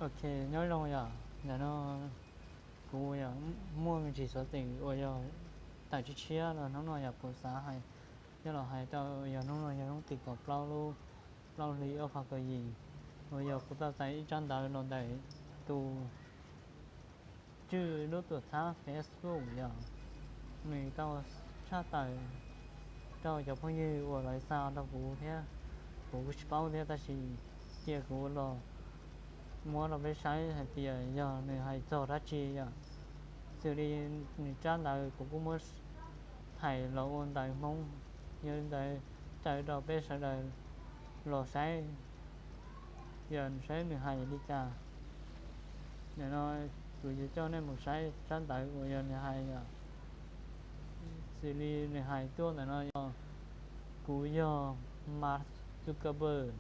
Ok, nyob zoo yom, ntawm no kuv yog muaj me ntsis xov xwm uas yog tawm tshiab tshiab los hnub no yog kuv xav hais, coj los hais rau yog hnub no yog hnub tim kaum plaub lub plaub hli ob phav kaum yim, uas yog kuv tau txais ib tsab ntawv los ntawm tus tswj lub tuam txhab Facebook yog nws tau tshaj tawm rau cov phooj ywg uas lawv xa rau kuv thiab, kuv tsis paub thiab tab sis cia kuv los muab rau peb saib hais tias yog nws hais txog dab tsi yom. Xws li nws tsab ntawv kuv kuj muab hais los ua ntawv Hmoob, yog li ntawd raws rau peb sawv daws los saib, yog saib nws hais li cas. Nim no kuv yuav coj nej mus saib tsab ntawv uas yog nws hais yom. Xws li nws hais tuaj ntawm no yog, kuv yog Mark Zuckerberg,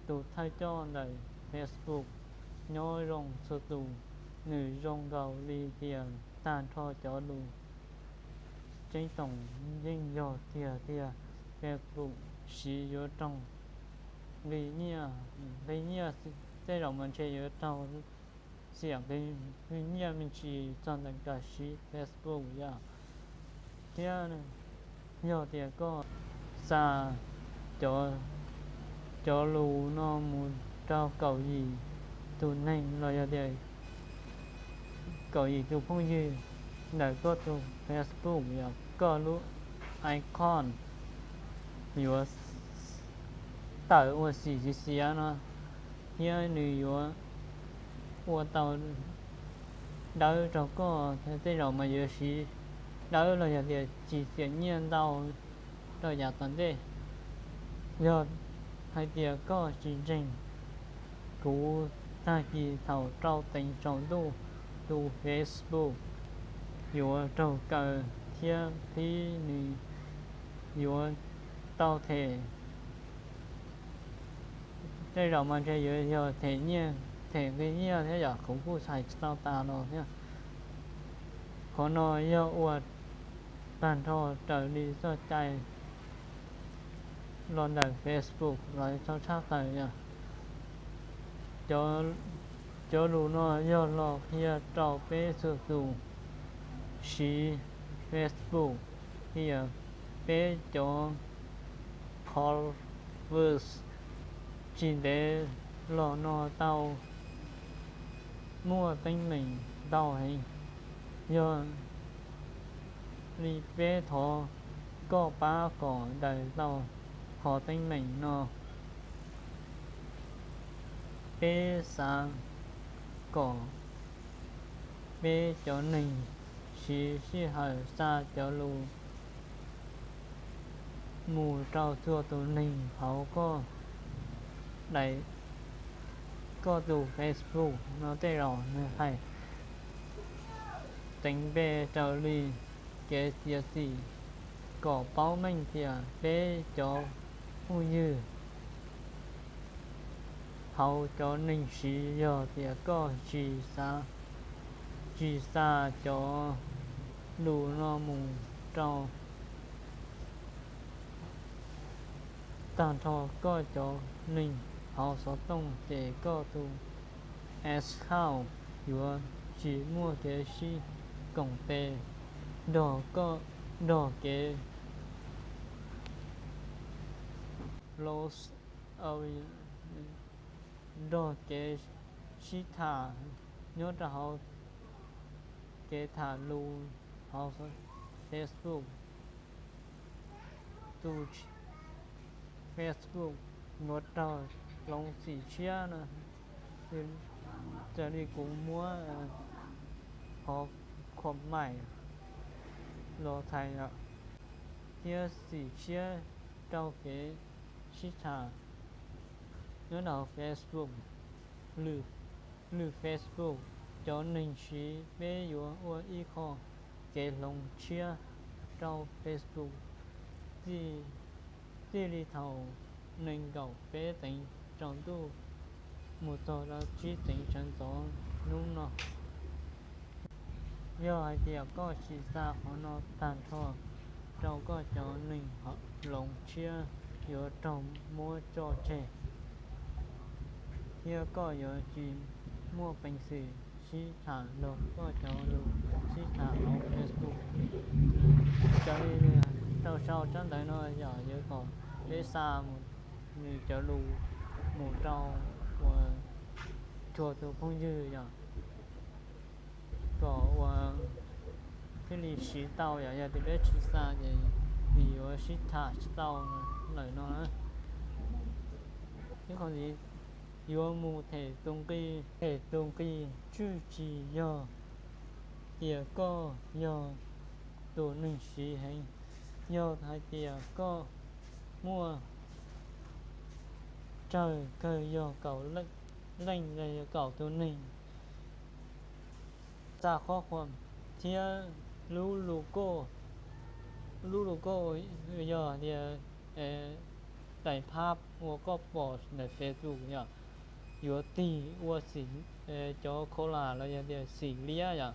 tus thawj coj ntawm Facebook. Nyob zoo txhua tus, nws zoo nkaus li tias tag nrho cov lus tseeb toom yeej yog tiag tiag. Facebook siv yuav raug nqi nyiaj, nqi nyiaj, tej zaum mas ntshe yuav raug xiam nqi nyiaj me ntsis txog ntawm kab siv Facebook yom. Thiab yog tias koj xa cov, cov lus no mus rau kaum yim tus neeg los yog tias kaum yim tus phooj ywg ntawm koj tus Facebook yog koj lub icon yuav tawm ua xim xiav xiav no, thiab nws yuav ua tau dawb rau koj, tej zaum mas yuav siv dawb los yog tias tsis xiam nyiaj ntau rau yav tom ntej. Yog hais tias koj tsis ntseeg kuv, tag kis thaum rau teev tsaus ntuj tus Facebook yuav raug kaw thiab qhib, nws yuav tau them, tej zaum mas ntshe yuav yog them nyiaj, them nqi nyiaj thiab yom, kuv kuj hais tsis tau tas los thiab. Qhov no yog ua tag nrho raws li txoj cai los ntawm Facebook lawv tau tshaj tawm yom. Cov lus no yog los qhia rau peb txhua tus siv Facebook, qhia peb cov followers tsis ntev los no tau muaj teeb meem ntau heev. Yog li peb thov koj pab kom daws tau qhov teeb meem no. Peb xav kom peb cov neeg siv sij hawm xa cov lus mus rau txhua tus neeg hauv koj daim, koj tus Facebook no, tej zaum nws hais teev npe raws li kev txiav txim kom paub meej tias peb cov phooj ywg hauv cov neeg siv, yog tias koj tsis xa, tsis xa cov lus no mus rau tag nrho koj cov neeg hauv xov tooj ces koj tus account yuav tsis muaj kev sib koom tes nrog koj, nrog kev los, nrog kev sib tham nyob rau hauv kev tham lus hauv Facebook. Tus Facebook yuav raug hloov xim tshiab no, raws li kuv muab qhov comment los txhais thiab xim tshiab rau kev sib tham nyob rau hauv Facebook. Lwm Facebook, cov neeg siv, peb yuav ua ib qho kev hloov tshiab rau Facebook txij, txij li thaum nees nkaum peb teev tsaus ntuj mus txog rau tsib teev sawv ntxov hnub no. Yog hais tias koj tsis xa qhov no tag nrho rau koj cov neeg hloov tshiab, yuav raug muab tso tseg thiab koj yuav tsis muaj peev xwm sib tham nrog koj cov lus sib tham hauv Facebook. Cov rau sau tsab ntawv no yog yuav kom peb xa nws cov lus mus rau uas txhua tus phooj ywg yog kom uas thiaj li siv tau, yog tias peb tsis xa ces nws yuav sib tham tsis tau lawm no na. Ib qho ntxiv, yuav mus them tus nqi. Them tus nqi tswj tsis yog tias koj yog tus neeg siv heev, yog hais tias koj muaj tsawg kawg yog kaum leej, kaum tus neeg xa qhob qhuas thiab lub logo, lub logo yog tias daim phab uas koj pom ntawm Facebook yog yuav tig ua xim, cov khaus lam los yog tias xim liab yom,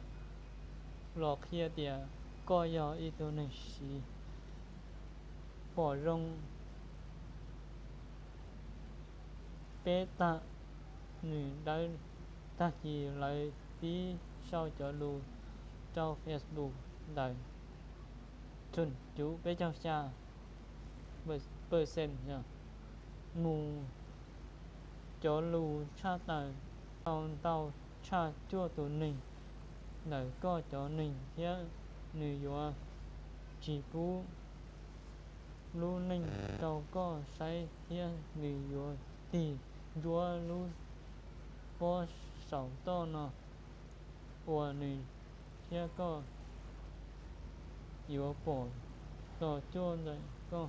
los qhia tias koj yog ib tug neeg siv. Pom zoo peb tag, nws dawb, tag kis lawv pib sau cov lus rau Facebook ntawm txhum cuv peb caug xya percent mus cov lus tshaj tawm tau ntau tshaj cuaj tus neeg ntawm koj cov neeg thiab nws yuav tsis pub lub neej rau koj saib thiab nws yuav tig ntsuab lub pob saum toj no uas nws thiab koj yuav pom txog cuaj ntawm koj.